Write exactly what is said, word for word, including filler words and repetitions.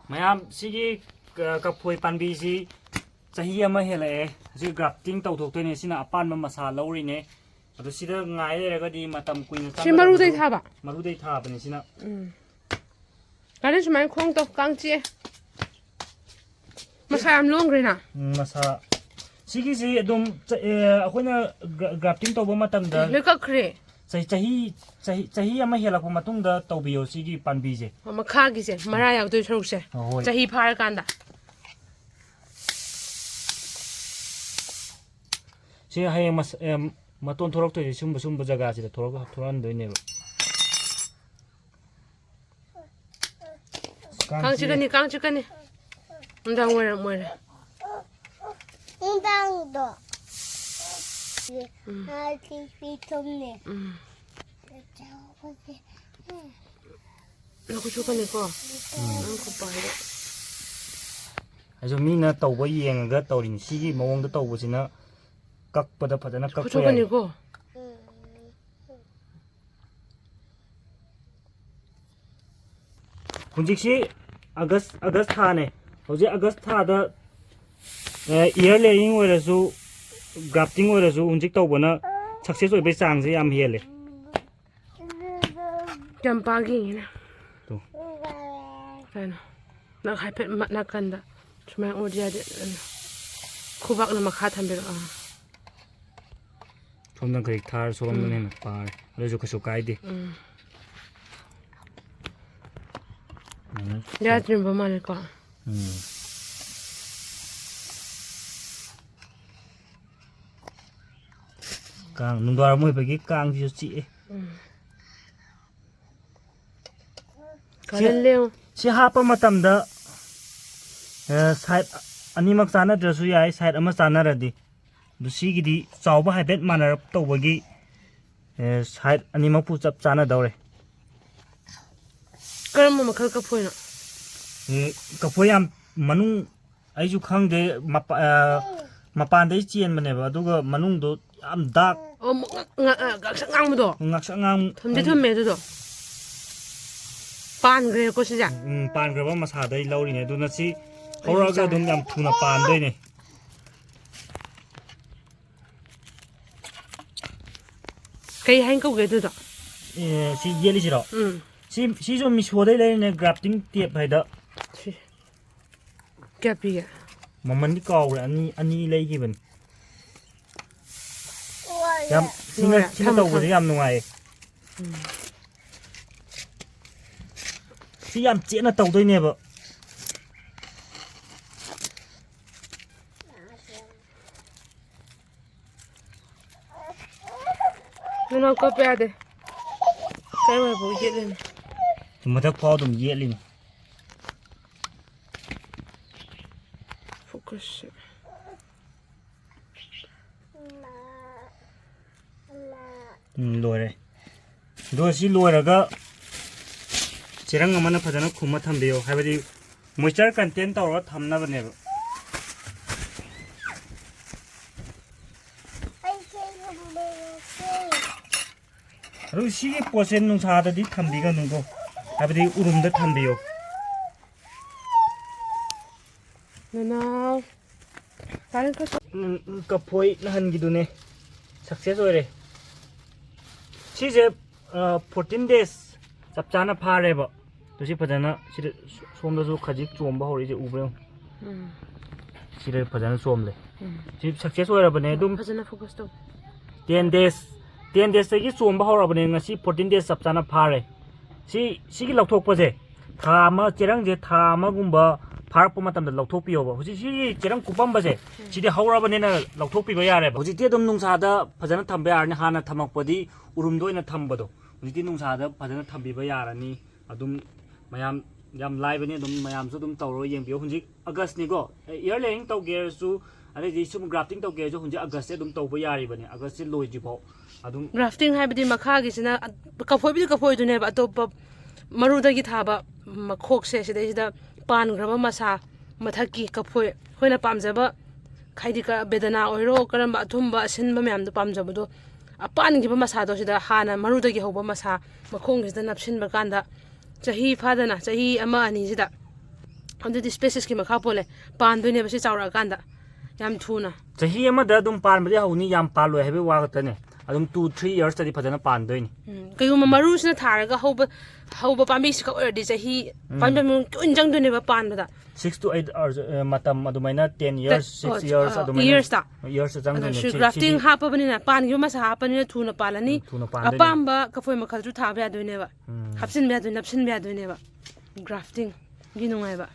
ꯃꯌꯥꯝ, ꯁꯤꯒꯤ ꯀ-, ꯀꯐꯣꯏ ꯄꯥꯝꯕꯤꯁꯤ ꯆꯍꯤ ꯑꯃ ꯍꯦꯜꯂꯛꯑꯦ꯫ ꯍꯧꯖꯤꯛ grafting ꯇꯧꯊꯣꯛꯇꯣꯏꯅꯦ꯫ ꯁꯤꯅ ꯑꯄꯥꯟꯕ ꯃꯁꯥ ꯂꯧꯔꯤꯅꯦ꯫ ꯑꯗꯣ ꯁꯤꯗ ꯉꯥꯏ ꯂꯩꯔꯒꯗꯤ ꯃꯇꯝ ꯀꯨꯏꯅ ꯁꯤ ꯃꯔꯨꯗꯩ ꯆꯪꯒꯗꯕꯗꯣ ꯊꯥꯕ? ꯃꯔꯨꯗꯩ ꯊꯥꯕꯅꯤ ꯁꯤꯅ꯫ ꯎꯝ꯫ ꯒꯥꯔꯤ ꯁꯨꯃꯥꯏꯅ ꯈꯣꯡ ꯇꯧ, ꯀꯥꯡ ꯆꯤꯛꯑꯦ꯫ ꯃꯁꯥ ꯌꯥꯝ ꯂꯣꯡꯈ꯭ꯔꯦꯅ꯫ ꯎꯝ, ꯃꯁꯥ꯫ ꯁꯤꯒꯤꯁꯤ ꯑꯗꯨꯝ ꯆ-, ꯑꯦ, ꯑꯩꯈꯣꯏꯅ ꯒ꯭ꯔ-, grafting ꯇꯧꯕ ꯃꯇꯝꯗ ꯑꯦ, ꯂꯣꯏ ꯀꯛꯈ꯭ꯔꯦ꯫ ꯆꯍꯤ, ꯆꯍꯤ, ꯆꯍꯤ, ꯆꯍꯤ ꯑꯃ ꯍꯦꯜꯂꯛꯄ ꯃꯇꯨꯡꯗ ꯇꯧꯕꯤꯌꯣ ꯁꯤꯒꯤ ꯄꯥꯝꯕꯤꯁꯦ꯫ ꯑꯣ, ꯃꯈꯥꯒꯤꯁꯦ, ꯃꯔꯥ ꯌꯥꯎꯗꯣꯏ ꯁꯔꯨꯛꯁꯦ꯫ ꯑ, ꯍꯣꯏ꯫ ꯆꯍꯤ ꯐꯥꯔꯀꯥꯟꯗ꯫ ꯁꯤ ꯍꯌꯦꯡ ꯃꯁ-, ꯑꯦ, ꯃꯇꯣꯟ ꯊꯣꯛꯂꯛꯇꯣꯏꯁꯦ ꯁꯨꯝꯕ, ꯁꯨꯝꯕ ꯖꯒꯥꯁꯤꯗ ꯊꯣꯛꯂꯛ-, ꯊꯣꯛꯂꯛꯍꯟꯗꯣꯏꯅꯦꯕ꯫ ꯀꯥꯡ ꯀꯥꯡ ꯆꯤꯛꯑꯦ꯫ ꯆꯤꯛꯀꯅꯤ, ꯀꯥꯡ ꯆꯤꯛꯀꯅꯤ꯫ ꯅꯨꯡꯗꯥꯡ ꯋꯥꯏꯔꯝ ꯑꯣꯏꯔꯦ꯫ ꯅꯨꯡꯗꯥꯡꯗꯣ꯫ ꯎꯝ꯫ ꯉꯥꯁꯤ ꯄꯤꯊꯨꯝꯅꯦ꯫ ꯎꯝ꯫ ꯆꯥꯎꯕꯁꯦ꯫ ꯅꯈꯨꯠ ꯁꯣꯛꯀꯅꯤꯀꯣ꯫ ꯎꯝ꯫ ꯅꯪ ꯈꯨꯠ ꯄꯥꯏꯔꯦ꯫ ꯑꯩꯁꯨ ꯃꯤꯅ ꯇꯧꯕ ꯌꯦꯡꯉꯒ ꯇꯧꯔꯤꯅꯤ꯫ ꯁꯤꯒꯤ ꯃꯑꯣꯡꯗ ꯇꯧꯕꯁꯤꯅ ꯀꯛꯄꯗ ꯐꯖꯅ ꯈꯨꯠ ꯀꯛꯄ ꯌꯥꯏ꯫ ꯁꯣꯛꯀꯅꯤꯀꯣ꯫ ꯍꯧꯖꯤꯛꯁꯤ ꯑꯥꯒꯁ, ꯑꯥꯒꯁ ꯊꯥꯅꯦ꯫ ꯍꯧꯖꯤꯛ ꯑꯥꯒꯁ ꯊꯥꯗ, ꯑꯦ, ear layering ꯑꯣꯏꯔꯁꯨ, grafting ꯑꯣꯏꯔꯁꯨ ꯍꯧꯖꯤꯛ ꯇꯧꯕꯅ success ꯑꯣꯏꯕꯒꯤ ꯆꯥꯡꯁꯦ ꯌꯥꯝ ꯍꯦꯜꯂꯦ꯫ ꯆꯝꯄꯥꯒꯤꯅꯤꯅ꯫ ꯇꯨ꯫ ꯀꯩꯅꯣ? ꯅꯪ ꯍꯥꯏꯐꯦꯠ ꯃ-, ꯅꯥꯀꯟꯗ ꯁꯨꯃꯥꯏꯅ ꯑꯣꯏꯔꯗꯤ ꯌꯥꯗꯦ꯫ ꯈꯨꯕꯥꯛꯅ ꯃꯈꯥ ꯊꯝꯕꯤꯔꯛꯑꯣ꯫ ꯑꯥ꯫ ꯁꯣꯝꯗ ꯈꯖꯤꯛ ꯊꯥꯔ ꯁꯣꯝꯗꯅ ꯎꯝ꯫ ꯍꯦꯟꯅ ꯄꯥꯔꯦ꯫ ꯑꯗꯨꯁꯨ ꯀꯩꯁꯨ ꯀꯥꯏꯗꯦ꯫ ꯎꯝ꯫ ꯎꯝ꯫ ꯌꯥꯗ꯭ꯔꯤꯕ ꯃꯥꯜꯂꯦꯀꯣ꯫ ꯎꯝ꯫ ꯀꯥꯡ, ꯅꯨꯡꯗꯥꯡꯋꯥꯏꯔꯝ ꯑꯣꯏꯕꯒꯤ ꯀꯥꯡꯁꯤꯁꯨ ꯆꯤꯛꯑꯦ꯫ ꯎꯝ꯫ ꯁꯤ, ꯀꯥꯔꯟ ꯂꯦꯡꯉꯨ꯫ ꯁꯤ ꯍꯥꯞꯄ ꯃꯇꯝꯗ, ꯑ, side ꯑꯅꯤꯃꯛ ꯆꯥꯟꯅꯗ꯭ꯔꯁꯨ ꯌꯥꯏ, side ꯑꯃ ꯆꯥꯟꯅꯔꯗꯤ꯫ ꯑꯗꯨ ꯁꯤꯒꯤꯗꯤ ꯆꯥꯎꯕ ꯍꯥꯏꯐꯦꯠ ꯃꯥꯟꯅꯔꯞ ꯇꯧꯕꯒꯤ, ꯑ, side ꯑꯅꯤꯃꯛꯄꯨ ꯆꯞ ꯆꯥꯟꯅꯗꯧꯔꯦ꯫ ꯀꯔꯝꯕ ꯃꯈꯜ ꯀꯐꯣꯏꯅꯣ? ꯑꯦ, ꯀꯐꯣꯏ ꯌꯥꯝ ꯃꯅꯨꯡ ꯑꯩꯁꯨ ꯈꯪꯗꯦ, ꯃꯄꯥ-, ꯑ, ꯃꯄꯥꯟꯗꯩ ꯆꯦꯟꯕꯅꯦꯕ, ꯑꯗꯨꯒ ꯃꯅꯨꯡꯗꯣ ꯌꯥꯝ dark꯫ ꯑꯣ, ꯃꯨ-, ꯉ-, ꯉ-, ꯑ, ꯉꯥꯛꯁꯪ ꯉꯥꯡꯕꯗꯣ? ꯉꯥꯛꯁꯪ ꯉꯥꯡ-, ꯊꯨꯝꯗꯤ ꯊꯨꯝꯃꯦ ꯑꯗꯨꯗꯣ꯫ ꯄꯥꯟꯈ꯭ꯔꯦꯀꯣ ꯁꯤꯁꯦ꯫ ꯎꯝ, ꯄꯥꯟꯈ꯭ꯔꯕ ꯃꯁꯥꯗꯩ ꯂꯧꯔꯤꯅꯦ꯫ ꯑꯗꯨꯅ ꯁꯤ ꯍꯧꯔꯛꯑꯒ ꯑꯗꯨꯝ ꯌꯥꯝ ꯊꯨꯅ ꯄꯥꯟꯗꯣꯏꯅꯦ꯫ ꯀꯩ ꯍꯥꯏꯅ ꯀꯧꯒꯦ ꯑꯗꯨꯗꯣ? ꯑꯦ, ꯁꯤ ꯌꯦꯠꯂꯤꯁꯤꯔꯣ? ꯎꯝ꯫ ꯁꯤ, ꯁꯤꯁꯨ ꯃꯤꯁꯣꯗꯩ ꯂꯩꯔꯤꯅꯦ, grafting tape ꯍꯥꯏꯗ꯫ ꯁꯤ ꯀꯌꯥ ꯄꯤꯒꯦ? ꯃꯃꯟꯗꯤ ꯀꯥꯎꯈ꯭ꯔꯦ, ꯑꯅꯤ, ꯑꯅꯤ ꯂꯩꯈꯤꯕꯅꯤ꯫ ꯌꯥꯝ ꯁꯤꯅ, ꯂꯣꯏꯔꯦ꯫ ꯁꯤꯅ ꯊꯝꯃꯣ, ꯇꯧꯕꯁꯦ ꯊꯝꯃꯣ꯫ ꯌꯥꯝ ꯅꯨꯡꯉꯥꯏꯌꯦ꯫ ꯎꯝ꯫ ꯁꯤ ꯌꯥꯝ ꯆꯦꯠꯅ ꯇꯧꯗꯣꯏꯅꯦꯕ꯫ ꯅꯅꯥꯎ ꯀꯞꯄ ꯌꯥꯗꯦ꯫ ꯀꯩ ꯑꯣꯏꯕꯨ ꯌꯦꯠꯂꯤꯅꯦ꯫ ꯃꯊꯛ ꯐꯥꯎ ꯑꯗꯨꯝ ꯌꯦꯠꯂꯤꯅꯦ꯫ Focus ꯁꯦ꯫ ꯎꯝ, ꯂꯣꯏꯔꯦ꯫ ꯑꯗꯣ ꯁꯤ ꯂꯣꯏꯔꯒ ꯆꯦꯔꯪ ꯑꯃꯅ ꯐꯖꯅ ꯈꯨꯝꯃ ꯊꯝꯕꯤꯌꯣ, ꯍꯥꯏꯕꯗꯤ moisture contain ꯇꯧꯔꯒ ꯊꯝꯅꯕꯅꯦꯕ꯫ ꯑꯗꯨ ꯁꯤꯒꯤ ꯄꯣꯠꯁꯦ ꯅꯨꯡꯁꯥꯗꯗꯤ ꯊꯝꯕꯤꯒꯅꯨꯀꯣ, ꯍꯥꯏꯕꯗꯤ ꯎꯔꯨꯝꯗ ꯊꯝꯕꯤꯌꯣ꯫ ꯅꯅꯥꯎ꯫ ꯎꯝ, ꯎꯝ, ꯀꯐꯣꯏ ꯅꯍꯥꯟꯒꯤꯗꯨꯅꯦ꯫ Success ꯑꯣꯏꯔꯦ꯫ ꯁꯤꯁꯦ, ꯑ, fourteen days ꯆꯞ ꯆꯥꯅ ꯐꯥꯔꯦꯕ꯫ ꯑꯗꯨ ꯁꯤ ꯐꯖꯅ ꯁꯤꯗ ꯁꯣꯝꯗꯁꯨ ꯈꯖꯤꯛ ꯆꯣꯝꯕ ꯍꯧꯔꯛꯏꯁꯦ ꯎꯕ꯭ꯔꯥ ꯌꯦꯡꯉꯨ꯫ ꯎꯝ꯫ ꯁꯤꯗ ꯐꯖꯅ ꯆꯣꯝꯂꯦ꯫ ꯎꯝ꯫ ꯁꯤ success ꯑꯣꯏꯔꯕꯅꯦ ꯑꯗꯨꯝ꯫ ꯐꯖꯅ focus ꯇꯧ꯫ Ten days, ten days ꯇꯒꯤ ꯆꯣꯝꯕ ꯍꯧꯔꯕꯅꯦ, ꯉꯁꯤ fourteen days ꯆꯞ ꯆꯥꯅ ꯐꯥꯔꯦ꯫ ꯁꯤ, ꯁꯤꯒꯤ ꯂꯧꯊꯣꯛꯄꯁꯦ ꯊꯥ ꯑꯃ, ꯆꯦꯔꯪꯁꯦ ꯊꯥ ꯑꯃꯒꯨꯝꯕ ꯐꯥꯔꯛꯄ ꯃꯇꯝꯗ ꯂꯧꯊꯣꯛꯄꯤꯌꯣꯕ꯫ ꯍꯧꯖꯤꯛ ꯁꯤꯒꯤ ꯆꯦꯔꯪ ꯀꯨꯞꯄꯝꯕꯁꯦ, ꯎꯝ꯫ ꯁꯤꯗꯤ ꯍꯧꯔꯕꯅꯤꯅ ꯂꯧꯊꯣꯛꯄꯤꯕ ꯌꯥꯔꯦꯕ꯫ ꯍꯧꯖꯤꯛꯇꯤ ꯑꯗꯨꯝ ꯅꯨꯡꯁꯥꯗ ꯐꯖꯅ ꯊꯝꯕ ꯌꯥꯔꯅꯤ, ꯍꯥꯟꯅ ꯊꯝꯃꯛꯄꯗꯤ ꯎꯔꯨꯝꯗ ꯑꯣꯏꯅ ꯊꯝꯕꯗꯣ꯫ ꯍꯧꯖꯤꯛꯇꯤ ꯅꯨꯡꯁꯥꯗ ꯐꯖꯅ ꯊꯝꯕꯤꯕ ꯌꯥꯔꯅꯤ꯫ ꯑꯗꯨꯝ ꯃꯌꯥꯝ ꯌꯥꯝ ꯂꯥꯏꯕꯅꯤ, ꯑꯗꯨꯝ ꯃꯌꯥꯝꯁꯨ ꯑꯗꯨꯝ ꯇꯧꯔꯒ ꯌꯦꯡꯕꯤꯌꯨ꯫ ꯍꯧꯖꯤꯛ August ꯅꯤꯀꯣ, air layering ꯇꯧꯒꯦ ꯍꯥꯏꯔꯁꯨ, ꯑꯗꯩꯗꯤ ꯁꯨꯝ grafting ꯇꯧꯒꯦ ꯍꯥꯏꯔꯁꯨ ꯍꯧꯖꯤꯛ August ꯁꯦ ꯑꯗꯨꯝ ꯇꯧꯕ ꯌꯥꯔꯤꯕꯅꯤ, August ꯁꯦ ꯂꯣꯏꯗ꯭ꯔꯤꯐꯥꯎ ꯑꯗꯨꯝ꯫ Grafting ꯍꯥꯏꯕꯗꯤ ꯃꯈꯥꯒꯤꯁꯤꯅ ꯑ-, ꯀꯐꯣꯏꯕꯨꯗꯤ ꯀꯐꯣꯏꯗꯨꯅꯦꯕ, ꯑꯇꯣꯞꯄ ꯃꯔꯨꯗꯒꯤ ꯊꯥꯕ ꯃꯈꯣꯛꯁꯦ ꯁꯤꯗꯩꯁꯤꯗ ꯄꯥꯟꯈ꯭ꯔꯕ ꯃꯁꯥ, ꯃꯊꯛꯀꯤ ꯀꯐꯣꯏ, ꯑꯩꯈꯣꯏꯅ ꯄꯥꯝꯖꯕ, ꯍꯥꯏꯗꯤ ꯀ-, ꯕꯦꯗꯅꯥ ꯑꯣꯏꯔꯣ, ꯀꯔꯝꯕ ꯑꯊꯨꯝꯕ ꯑꯁꯤꯟꯕ ꯃꯌꯥꯝꯗꯣ ꯄꯥꯝꯖꯕꯗꯣ, ꯑꯄꯥꯟꯈꯤꯕ ꯃꯁꯥꯗꯣ ꯁꯤꯗ ꯍꯥꯟꯅ ꯃꯔꯨꯗꯒꯤ ꯍꯧꯕ ꯃꯁꯥ ꯃꯈꯣꯡꯁꯤꯗ ꯅꯞꯁꯤꯟꯕ ꯀꯥꯟꯗ ꯆꯍꯤ ꯐꯥꯗꯅ, ꯆꯍꯤ ꯑꯃ ꯑꯅꯤꯁꯤꯗ꯫ ꯑꯗꯨꯗꯤ ꯁ꯭ꯄꯦꯁꯤꯁꯀꯤ ꯃꯈꯥ ꯄꯣꯜꯂꯦ, ꯄꯥꯟꯗꯣꯏꯅꯦꯕ ꯁꯤ ꯆꯥꯎꯔꯛꯑꯀꯥꯟꯗ ꯌꯥꯝ ꯊꯨꯅ꯫ ꯆꯍꯤ ꯑꯃꯗ ꯑꯗꯨꯝ ꯄꯥꯟꯕꯗꯤ ꯍꯧꯅꯤ, ꯌꯥꯝ ꯄꯥꯜꯂꯣꯏ ꯍꯥꯏꯕꯒꯤ ꯋꯥ ꯈꯛꯇꯅꯦ꯫ ꯑꯗꯨꯝ two three yearsꯇꯗꯤ ꯐꯖꯅ ꯄꯥꯟꯗꯣꯏꯅꯤ꯫ ꯎꯝ, ꯀꯩꯒꯨꯝꯕ ꯃꯔꯨꯁꯤꯅ ꯊꯥꯔꯒ ꯍꯧꯕ ꯍꯧꯕ ꯄꯥꯝꯕꯤꯁꯤꯈꯛ ꯑꯣꯏꯔꯗꯤ ꯆꯍꯤ, ꯄꯥꯝꯕꯤ ꯑꯃꯃꯝ ꯀꯨꯏꯅ ꯆꯪꯗꯣꯏꯅꯦꯕ ꯄꯥꯟꯕꯗ꯫ Six to eight hours, ꯑ, ꯃꯇꯝ ꯑꯗꯨꯃꯥꯏꯅ ten years, six ꯑꯣ, years ꯑ, ꯑꯗꯨꯃꯥꯏꯅ yearsꯇ꯫ Yearsꯇ ꯑꯗꯣ ꯆꯪꯗꯣꯏꯅꯦ꯫ ꯁꯤ ꯁꯤ- grafting ꯁꯤꯗꯤ ꯍꯥꯞꯄꯕꯅꯤꯅ, ꯄꯥꯟꯈꯤꯕ ꯃꯁꯥ ꯍꯥꯞꯄꯅꯤꯅ ꯊꯨꯅ ꯄꯥꯜꯂꯅꯤ꯫ ꯊꯨꯅ ꯄꯥꯟꯗꯣꯏꯅꯦ꯫ ꯑꯄꯥꯝꯕ ꯀꯐꯣꯏ ꯃꯈꯜꯁꯨ ꯊꯥꯕ ꯌꯥꯗꯣꯏꯅꯦꯕ꯫ ꯎꯝ꯫ ꯍꯥꯞꯆꯤꯟꯕ ꯌꯥꯗꯣꯏ, ꯅꯞꯁꯤꯟꯕ ꯌꯥꯗꯣꯏꯅꯦꯕ꯫ Graftingꯒꯤ ꯅꯨꯡꯉꯥꯏꯕ꯫